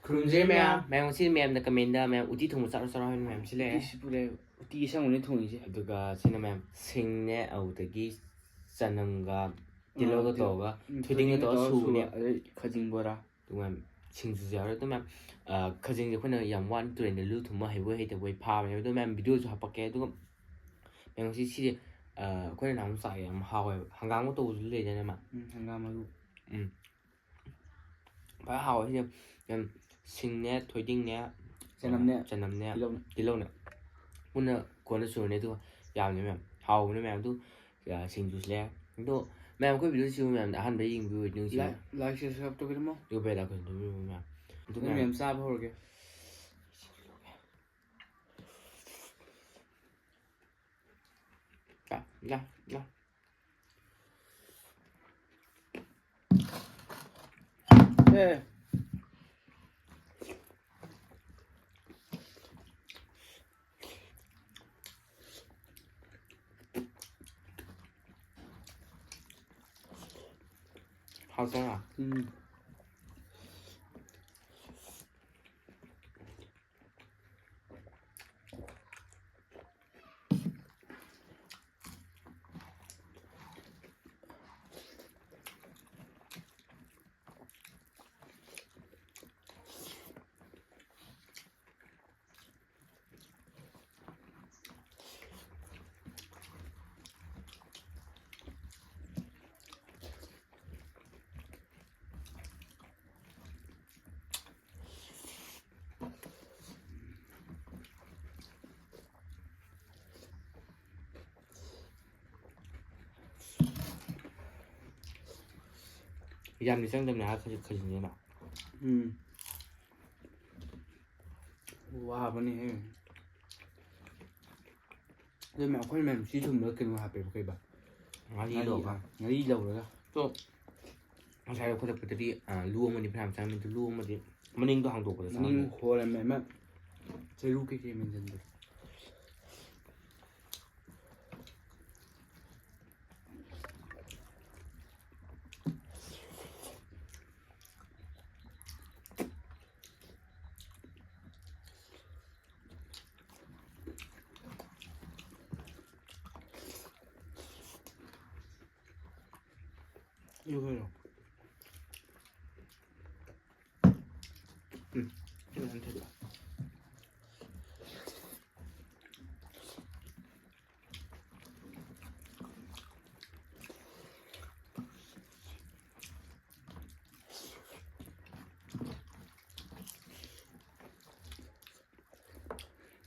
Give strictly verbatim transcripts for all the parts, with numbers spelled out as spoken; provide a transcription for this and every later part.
ꯈꯨꯔꯨꯝꯖꯔꯤ ꯃꯌꯥꯝ꯫ ꯃꯌꯥꯝ ꯉꯁꯤ ꯃꯌꯥꯝꯅ comment ꯃꯌꯥꯝ ꯎꯇꯤ ꯊꯣꯡꯕ ꯆꯥꯔꯣ ꯆꯥꯔꯣ ꯍꯥꯏꯅ ꯃꯌꯥꯝ ꯁꯤ ꯂꯩꯔꯦ꯫ ꯎꯇꯤꯁꯤ ꯄꯨꯔꯦ꯫ ꯎꯇꯤ ꯑꯁꯪꯕꯅꯦ ꯊꯣꯡꯉꯤꯁꯦ꯫ ꯑꯗꯨꯒ ꯁꯤꯅ ꯃꯌꯥꯝ ꯁꯤꯡꯅꯦ, ꯑꯗꯨꯗꯒꯤ ꯆꯅꯝꯒ ꯇꯤꯜꯍꯧꯒ ꯇꯤꯜ- ꯇꯧꯔꯒ ꯎꯝ, ꯊꯣꯏꯗꯤꯡꯒ ꯇꯧꯔꯒ ꯇꯧꯔꯒ ꯁꯨꯕꯅꯦ꯫ ꯁꯨꯕ, ꯑꯗꯩ ꯈꯖꯤꯡ ꯕꯣꯔꯥ꯫ ꯑꯗꯨꯒ ꯃꯌꯥꯝ ꯁꯤꯡꯖꯨꯁꯨ ꯌꯥꯎꯔꯦ꯫ ꯑꯗꯨ ꯃꯌꯥꯝ ꯑ, ꯈꯖꯤꯡꯁꯦ ꯑꯩꯈꯣꯏꯅ ꯌꯥꯝ ꯋꯥꯅ ꯇꯨꯔꯦꯟꯗ ꯂꯨ ꯊꯨꯝꯕ ꯍꯩꯕꯣꯏ ꯍꯩꯇꯕꯣꯏ ꯐꯥꯕꯅꯦ꯫ ꯑꯗꯨ ꯃꯌꯥꯝ videoꯁꯨ ꯍꯥꯄꯛꯀꯦ꯫ ꯑꯗꯨꯒ ꯃꯌꯥꯝ ꯉꯁꯤ ꯁꯤꯁꯦ ꯑ, ꯑꯩꯈꯣꯏꯅ ꯅꯍꯥꯟꯃꯨꯛ ꯆꯥꯏ ꯌꯥꯝ ꯍꯥꯎꯋꯦꯕ꯫ ꯍꯪꯒꯥꯝꯒ ꯇꯧꯕꯁꯨ ꯂꯩꯗꯥꯏꯅꯦ ꯃꯥ? ꯎꯝ, ꯍꯪꯒꯥꯝ ꯃꯔꯨ꯫ ꯎꯝ꯫ ꯐꯖꯅ ꯍꯥꯎꯋꯦ ꯁꯤꯁꯦ꯫ ꯌꯥꯝ ꯁꯤꯡꯅꯦ, ꯊꯣꯏꯗꯤꯡꯅꯦ, ꯆꯅꯝꯅꯦ, ꯆꯅꯝꯅꯦ, ꯇꯤꯜꯍꯧꯅꯦ꯫ ꯇꯤꯜꯍꯧꯅꯦ꯫ ꯄꯨꯟꯅ ꯀꯣꯟꯅ ꯁꯨꯔꯅꯤ ꯑꯗꯨꯒ ꯌꯥꯝꯅ ꯃꯌꯥꯝ ꯍꯥꯎꯕꯅꯦ ꯃꯌꯥꯝ꯫ ꯑꯗꯨ ꯑ, ꯁꯤꯡꯖꯨꯁꯨ ꯂꯩ꯫ ꯑꯗꯣ ꯃꯌꯥꯝ ꯑꯩꯈꯣꯏ videoꯁꯤꯕꯨ ꯃꯌꯥꯝꯅ ꯑꯍꯥꯟꯕ ꯌꯦꯡꯕꯤꯕ ꯑꯣꯏꯗꯤ ꯅꯨꯡꯁꯤ꯫ Like, like, share, subscribe ꯇꯧꯕꯤꯔꯝꯃꯣ꯫ ꯑꯗꯨꯒ bell icon ꯇꯧꯕꯤꯔꯝꯃꯣ ꯃꯌꯥꯝ꯫ ꯑꯗꯨ ꯑꯗꯨ ꯃꯌꯥꯝ ꯃꯌꯥꯝ ꯆꯥꯕ ꯍꯧꯔꯒꯦ꯫ ꯌꯥ, ꯌꯥ, ꯌꯥ꯫ ꯑꯦ꯫ ꯍꯥꯎꯇ꯭ꯔꯥ? ꯎꯝ꯫ ꯌꯥꯝꯗꯤ ꯆꯪꯗꯕꯅꯦ ꯍꯥꯏ ꯈꯖꯤꯛ ꯈꯖꯤꯛꯅꯦꯕ꯫ ꯎꯝ꯫ ꯋꯥꯕꯅꯦꯍꯦ꯫ ꯑꯗꯨ ꯃꯌꯥꯝ, ꯑꯩꯈꯣꯏ ꯃꯌꯥꯝ ꯁꯤ ꯊꯨꯝꯕꯗ ꯀꯩꯅꯣ ꯍꯥꯞꯄꯦꯕ, ꯀꯩꯕ? ꯉꯥꯔꯤ ꯉꯥꯔꯤ, ꯂꯧꯔꯒ꯫ ꯉꯥꯔꯤ ꯂꯧꯔꯒ꯫ ꯇꯣ, ꯉꯁꯥꯏ ꯂꯧꯈꯠꯂꯛꯄꯗꯗꯤ, ꯑ, ꯂꯨ ꯑꯃꯗꯤ ꯐꯅꯌꯥꯝ ꯆꯪꯉꯝꯃꯤ꯫ ꯑꯗꯨ ꯂꯨ ꯑꯃꯗꯤ ꯃꯅꯤꯡꯗꯣ ꯍꯥꯡꯗꯣꯛꯄꯗ ꯃꯅꯤꯡ ꯆꯪꯉꯝꯃꯤ꯫ ꯍꯣꯜꯂꯝꯃꯦ ꯑꯃ꯫ ꯆꯩꯔꯨ ꯀꯩꯀꯩ ꯃꯦꯟꯁꯤꯟꯕꯗꯣ꯫ ꯏꯌꯨ ꯀꯩꯅꯣ꯫ ꯎꯝ, ꯁꯤ ꯐꯖꯅ ꯊꯤꯜꯂꯣ꯫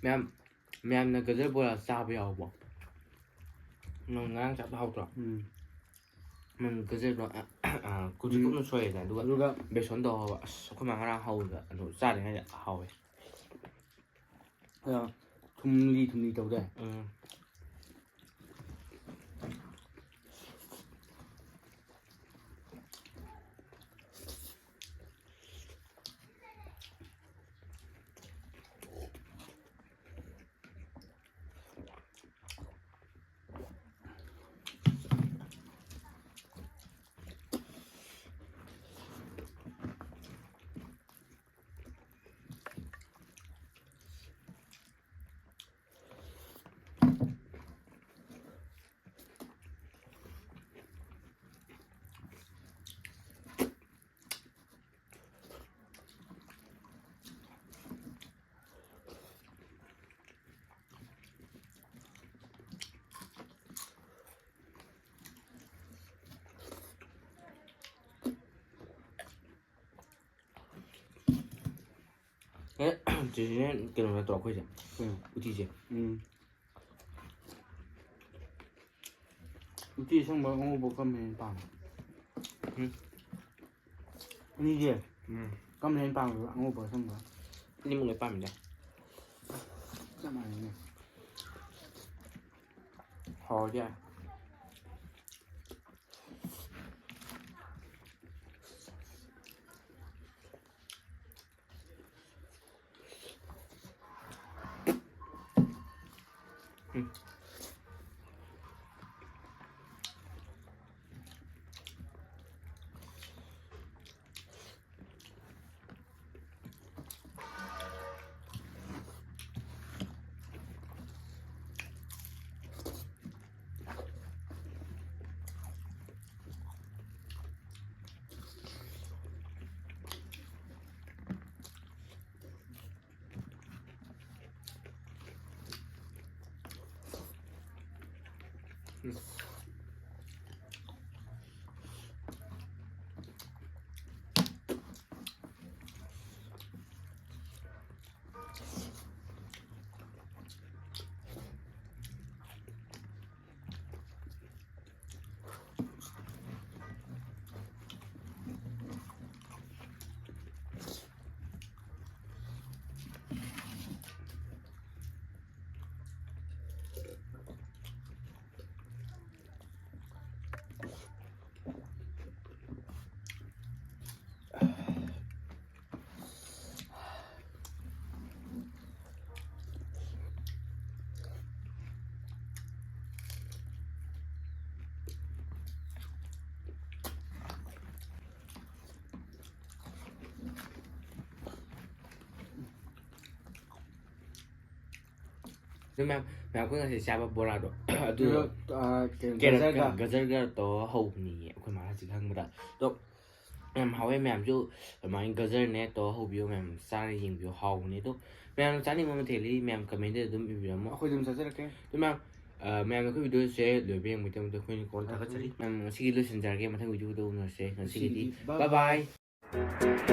ꯃꯌꯥꯝ, ꯃꯌꯥꯝꯅ ꯒꯖꯔ ꯕꯣꯔꯥ ꯆꯥꯕ ꯌꯥꯎꯕꯣ? ꯅꯪ ꯉꯔꯥꯡ ꯆꯥꯕ ꯍꯥꯎꯇ꯭ꯔꯣ? ꯎꯝ꯫ ꯅꯪ ꯒꯖꯔꯗꯣ, ꯑ, ꯑ, ꯀꯨꯞꯁꯤ ꯎꯝ꯫ ꯀꯨꯞꯅ ꯁꯣꯏꯔꯦꯗꯅ, ꯑꯗꯨꯒ ꯑꯗꯨꯒ ꯕꯦꯁꯣꯟ ꯇꯧꯔꯒ, ꯑꯁ, ꯑꯩꯈꯣꯏ ꯃꯥ ꯉꯔꯥꯡ ꯍꯧꯕꯗ ꯑꯗꯨ ꯆꯥꯔꯤꯉꯩꯗ ꯍꯥꯎꯋꯦ꯫ ꯑ, ꯊꯨꯝꯂꯤ ꯊꯨꯝꯂꯤ ꯇꯧꯗꯦ꯫ ꯎꯝ꯫ ꯑꯦ, ꯆꯦꯆꯦꯅ ꯀꯩꯅꯣ ꯅꯠꯇ꯭ꯔꯣ ꯑꯩꯈꯣꯏꯁꯦ? ꯀꯩꯅꯣ? ꯎꯇꯤꯁꯦ꯫ ꯎꯝ꯫ ꯎꯇꯤ ꯑꯁꯪꯕ ꯑꯉꯧꯕ ꯀꯔꯝꯕꯅ ꯍꯦꯟꯅ ꯄꯥꯝꯃꯤ? ꯎꯝ꯫ ꯑꯅꯤꯁꯦ ꯎꯝ꯫ ꯀꯔꯝꯕꯅ ꯍꯦꯟꯅ ꯄꯥꯝꯒꯦꯕ? ꯑꯉꯧꯕ ꯑꯁꯪꯕ? ꯑꯅꯤꯃꯛ ꯂꯣꯏ ꯄꯥꯝꯃꯤꯗ꯫ ꯆꯞ ꯃꯥꯟꯅꯩꯅꯦ꯫ ꯍꯥꯎꯔꯗꯤ ꯌꯥꯔꯦ꯫ ꯎꯝ꯫ ꯑꯗꯨ ꯃꯌꯥꯝ ꯃꯌꯥꯝ ꯑꯩꯈꯣꯏ ꯉꯁꯤ ꯆꯥꯕ ꯕꯣꯔꯥꯗꯣ ꯑꯗꯨ ꯑ, ꯀꯩꯅꯣ, ꯀꯦꯔꯠꯀ ꯒꯖꯔꯒ ꯒꯖꯔꯒ ꯇꯧꯔꯒ ꯍꯧꯕꯅꯤꯌꯦ ꯑꯩꯈꯣꯏ ꯃꯥꯅ ꯍꯧꯖꯤꯛ ꯈꯪꯕꯗ꯫ ꯑꯗꯣ ꯌꯥꯝ ꯍꯥꯎꯋꯦ ꯃꯌꯥꯝꯁꯨ꯫ ꯑꯗꯨꯃꯥꯏꯅ ꯒꯖꯔꯅꯦ ꯇꯧꯔꯒ ꯍꯧꯕꯤꯌꯣ ꯃꯌꯥꯝ, ꯆꯥꯔ ꯌꯦꯡꯕꯤꯌꯣ, ꯍꯥꯎꯕꯅꯦ꯫ ꯑꯗꯣ ꯃꯌꯥꯝꯅ ꯆꯥꯅꯤꯡꯕ ꯃꯊꯦꯜꯗꯤ ꯃꯌꯥꯝ ꯀꯃꯦꯟꯗ ꯑꯗꯨꯝ ꯏꯕꯤꯔꯝꯃꯣ꯫ ꯑꯩꯈꯣꯏ ꯑꯗꯨꯝ ꯆꯥꯖꯔꯛꯀꯦ꯫ ꯑꯗꯨ ꯃꯌꯥꯝ ꯑ, ꯃꯌꯥꯝꯅ ꯑꯩꯈꯣꯏ ꯚꯤꯗꯤꯑꯣꯁꯦ ꯂꯣꯏꯕ ꯌꯦꯡꯕꯒꯤꯗꯃꯛꯇ ꯑꯩꯈꯣꯏꯅ ꯀꯣꯟ ꯊꯥꯒꯠꯆꯔꯤ꯫ ꯃꯌꯥꯝ ꯉꯁꯤꯒꯤ ꯂꯣꯏꯁꯤꯟꯖꯔꯒꯦ, ꯃꯊꯪ ꯚꯤꯗꯤꯑꯣꯗ ꯎꯅꯔꯁꯦ꯫ ꯉꯁꯤꯒꯤꯗꯤ ꯉꯁꯤꯒꯤꯗꯤ bye bye bye꯫